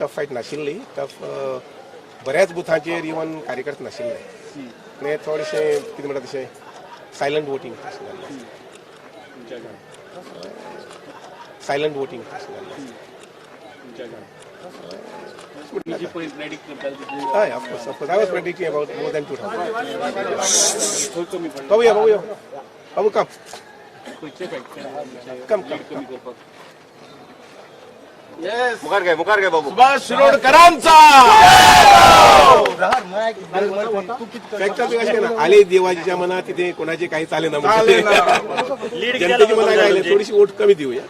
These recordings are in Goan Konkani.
टफ फायट नाशिल्ली. टफ, बऱ्याच बुथांचेर इवन कार्यकर्ते नाशिल्ले आनी थोडेशें कितें म्हणटा तशें सायलंट वोटींग जाल्लें, सायलंट वोटींग जाल्लें. हय, of course, of course. I was predicting about more than 2000. बाबू या, बाबू या, बाबू, कम कम कम. मुखार घे, मुखार घे बाबू. सुभाष शिरोडकरांचा. फॅक्ट अशें ना, आले देवाच्या मनात तिथे कोणाचे काही चाले ना, म्हणजे जनतेच्या मनात आले थोडीशी वोट कमी देऊया.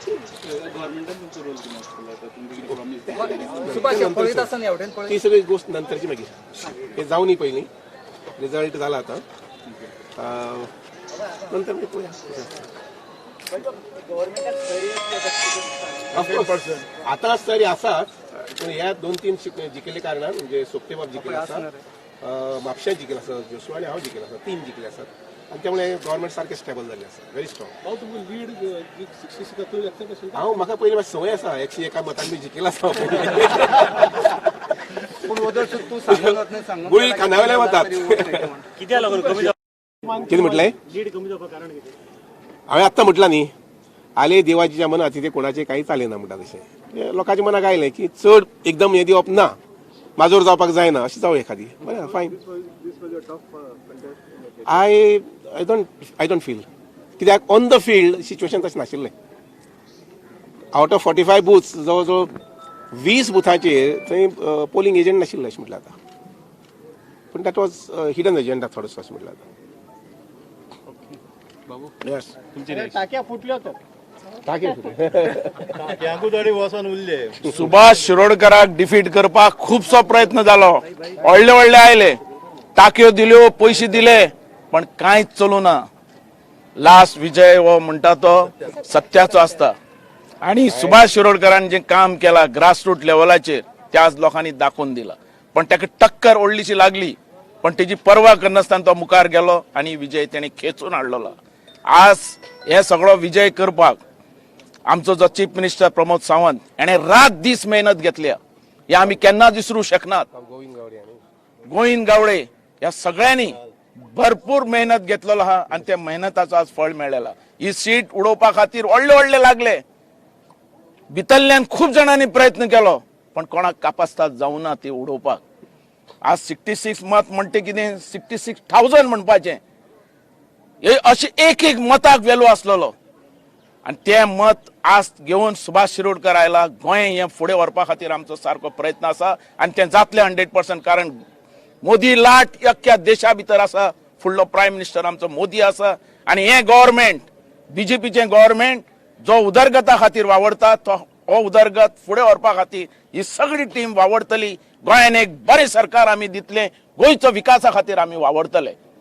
सुभाष, पळयत आसतना हेवटेन पळय. ती सगळी गोष्ट नंतरची. मागीर हे जाऊन पयलीं रिझल्ट झाला आता, नंतर मी पळोवया. Of course. आता तरी आसाच, पूण ह्या दोन तीन जिखिल्ले कारणान, म्हणजे सोपतेबाब जिखिल्ले आसा, म्हापश्यां जिखिल्ले आसा जोशू आनी हांव जिखिल्ले आसा, तीन जिखिल्ले आसात आनी त्यामुळे गव्हर्मेंट सारकें स्टेबल जाल्लें आसा, व्हेरी स्ट्रॉंग. हांव म्हाका पयलीं मातशी संवय आसा, 101 मतान बी जिखिल्लो आसा. पूण वदळ तूं सांगून वत सांगून. गुळी खांद्या वतात. कितें म्हटलें हांवें आत्तां? म्हटलां न्ही, आले देवाच्या मनात तिथे कोणाचे काही चाले ना म्हणटा तशें. म्हणजे लोकांच्या मनाक आयलें की चड एकदम हें दिवप ना, माजोर जावपाक जायना, अशें जावं एखादी. बरें, fine. I don't feel, कित्याक ऑन the field situation तशें नाशिल्लें. Out of 45 booths, जवळ जवळ 20 बुथांचेर थंय पोलिंग एजंट नाशिल्ले अशें म्हटलें आतां. पूण that was hidden agenda थोडोसो अशें म्हटलें आतां. येस. टाक्या फुटल्यो तर. टाके. वचोन उरले. सुभाष शिरोडकराक डिफीट करपाक खुबसो प्रयत्न जालो. व्हडले व्हडले आयले, टाक्यो दिल्यो, पयशे दिले, पण कांयच चलूं ना. लास्ट विजय हो म्हणटा तो सत्याचो आसता आणि सुभाष शिरोडकरान जें काम केलां ग्रासरूट लेवलाचेर ते आज लोकांनी दाखोवन दिलां. पण ताका टक्कर व्हडलीशी लागली, पण तेजी पर्वा करनासतना तो मुखार गेलो आणि विजय तेणे खेचून हाडलेलो. आज हे सगळो विजय करपाक आमचो जो चीफ मिनिस्टर प्रमोद सावंत हेणे रात दीस मेहनत घेतल्या, हे आमी केन्नाच विसरूं शकनात. गोविंद गावडे आनी गोविंद गावडे, ह्या सगळ्यांनी भरपूर मेहनत घेतलेलो आहा आनी त्या मेहनताचो आज फळ मेळ्ळेला. ही सीट उडोवपा खातीर व्हडले व्हडले लागले. भितरल्यान खूब जाणांनी प्रयत्न केलो, पण कोणाक कापास्ताद जावना ना ती उडोवपाक. आज 66 मत म्हणटे कितें, 66,000 म्हणपाचें हे, अशें एक एक मताक वेलू आसलेलो आनी तें मत आज घेवन सुभाष शिरोडकर आयला. गोंय हें फुडें व्हरपा खातीर आमचो सारको प्रयत्न आसा आनी तें जातलें 100%, कारण मोदी लाट अख्ख्या देशा भितर आसा. फुडलो प्रायम मिनिस्टर आमचो मोदी आसा आनी हें गव्हर्मेंट, बीजेपीचें गव्हर्मेंट जो उदरगता खातीर वावरता, तो हो उदरगत फुडें व्हरपा खातीर ही सगळी टीम वावरतली. गोंयान एक बरें सरकार आमी दितले, गोंयचो विकासा खातीर आमी वावरतले.